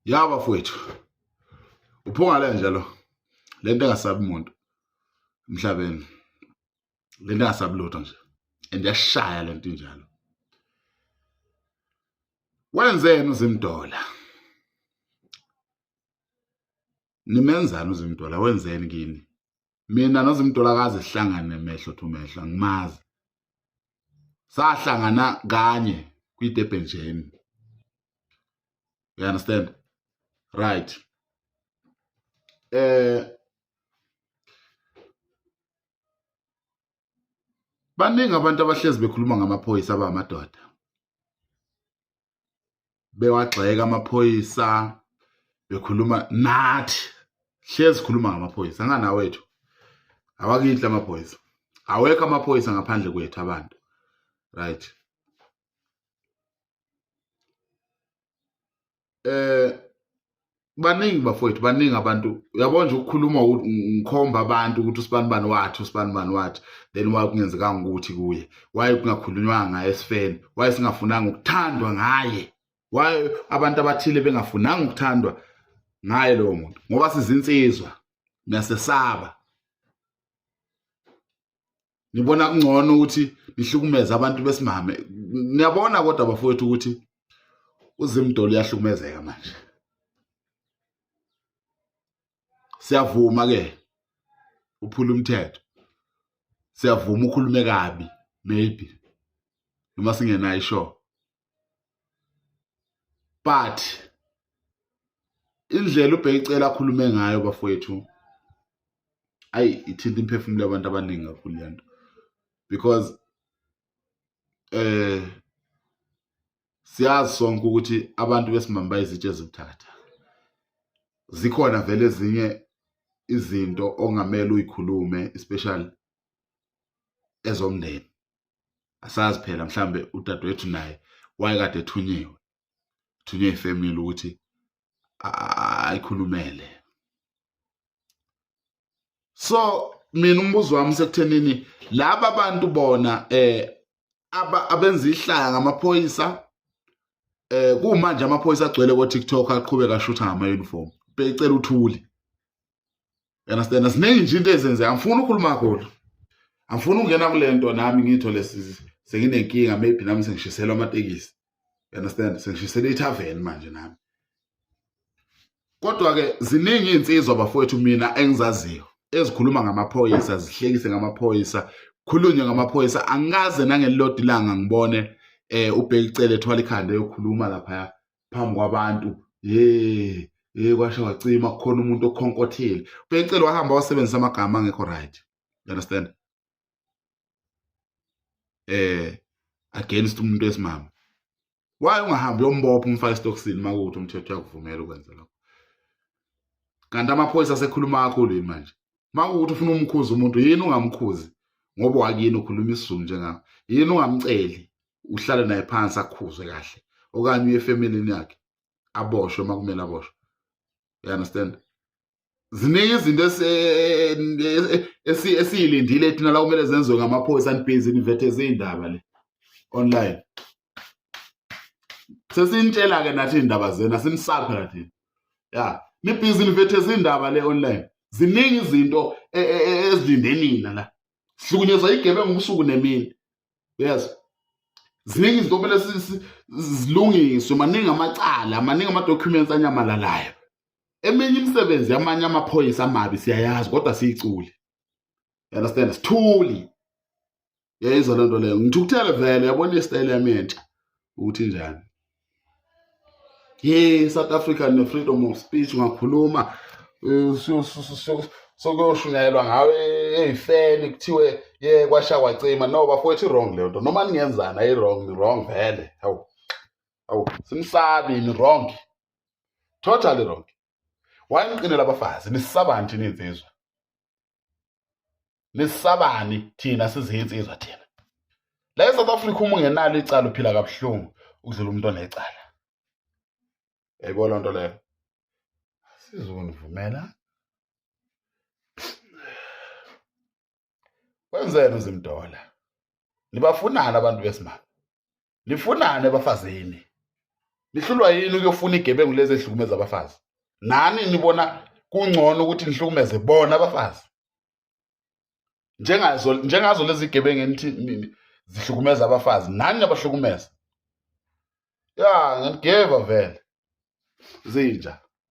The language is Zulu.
Ya bafowethu. Uphunga le nje lo. Lento engasabi umuntu emhlabeni. Lento engasabi lutho nje. And yashaya lento injalo. Wenzeni uZimdola? Nimenzani uZimdola? Wenzeni kini? Mina noZimdola kaze sihlangane mehlo to mehlo angimazi. Sahlangana kanye kwi-Durban Gen. You understand? Right. Eh baningi abantu abahlezi bekhuluma ngamaphoyisa abamadoda. Bewagxeka amaphoyisa bekhuluma nathi hlezi khuluma ngamaphoyisa nganawethu. Awakithi amaphoyisa. Awekho amaphoyisa ngaphandle kwethu abantu. Right. Eh baningi bafowethu baningi abantu uyabona nje ukukhuluma ngikhomba abantu ukuthi usibanibani wathi usibanibani wathi then why kungenzekanga ukuthi kuye why kungakhulunywanga esifeni why singafunanga ukuthandwa ngaye why abantu abathile bengafunanga ukuthandwa ngaye lowo muntu ngoba sizinsizwa niyasesaba nibona kungcono ukuthi nihlukumeze abantu besimame niyabona kodwa bafowethu ukuthi uZimdolo uyahlukumezeka manje siyavuma ke uphula umthetho siyavuma ukhulume kabi maybe noma singenayo sure but indlela uBhekicela akhulume ngayo bafowethu ayi ithinta imphefumulo yabantu abaningi kakhulu lento because eh siyazi sonke ukuthi abantu besimame bayizitsha ezibuthatha zikhona vele ezinye izinto ongamele uyikhulume especially ezomndeni asazi phela mhlambe udadewethu naye wayekade ethunyiwe thunywe ifamily ukuthi ayikhulumele so mina umbuzo wami sekuthenini laba bantu bona eh abenza ihlaya ngamaphoyisa eh kumanje amaphoyisa agcwele ko TikTok aqhubeka ashutha ngama uniform becela uthuli You understand? Ziningi nje into ezenzeka. Angifuni ukukhuluma kakhulu. Angifuni ukungena kule nto nami ngithole senginenkinga maybe nami sengishiselwa amatekisi. You understand? Sengishiselwe ithaveni manje nami. Kodwa ke ziningi izinsizwa bafowethu mina engizaziyo ezikhuluma ngamaphoyisa zihlekise ngamaphoyisa khulunywe ngamaphoyisa angikaze nangelilodwa ilanga ngibone eh uBheki Cele ethwala ikhanda eyokhuluma lapha phambi kwabantu ye ye kwasha wacima kukhona umuntu okhonkothile ubecela wahamba wasebenzisa amagama angekho right you understand eh against umuntu wesimama why ungahambi uyombopha umfake esitokisini uma kuwukuthi umthetho uyakuvumela ukwenza lokho kanti amaphoyisa asekhuluma kakhulu yini manje uma kuwukuthi ufuna umkhuza umuntu yini ungamkhuzi ngoba wakini ukhuluma isizulu njengawe yini ungamceli uhlale naye phansi akhuzwe kahle okanye uye efamilini yakhe aboshwe uma kumele aboshwe you understand ziningi izinto esiyilindile thina la kumele zenziwe ngamaphoyisa anibhizi nivethe izindaba le online sesinitshela-ke nathi iy'ndaba zenu asinisabi phela thina ya nibhizi nivethe izindaba le online ziningi izinto e, e, e, ezilinde nina la sihlukunyezwa igebengu ubusuku nemini yes ziningi izinto kumele zilungiswe maningi amacala maningi ama-documents anyamalalayo eminye imisebenzi yamanye amaphoyisa amabi siyayazi kodwa siyiculi you understand sithuli yayizwa loo nto leyo ngithukuthele vele yabona isitayile yami entsha ukuthi njani ye South Africa ne freedom of speech ungakhuluma eh, sokuyoshunyayelwa ngawe eyifeni kuthiwe ye kwasha kwacima no bafowethu i-wrong leyo nto noma ningenzani ayi-wrong ni-wrong vele hawu hawu simsabi ni-wrong totally wrong why niqinela abafazi nisabani thina iy'nsizwa nisabani thina sizinsizwa thina la eSouth Africa uma ungenalo icala uphila kabuhlungu ukudlula umuntu onecala yayibona loo nto leyo sizonivumela wenzeni uzimdola nibafunani abantu besimame nifunani ebafazini Nihlulwa yini ukuyofuna igebengu lezi ezihlukumeza abafazi? Nani nibona kungcono ukuthi nihlukumeze bona abafazi njengazo njengazo lezi gebengu enithi zihlukumeza abafazi, nani niyabahlukumeza. Ya, ngiyanigeva vele zinja.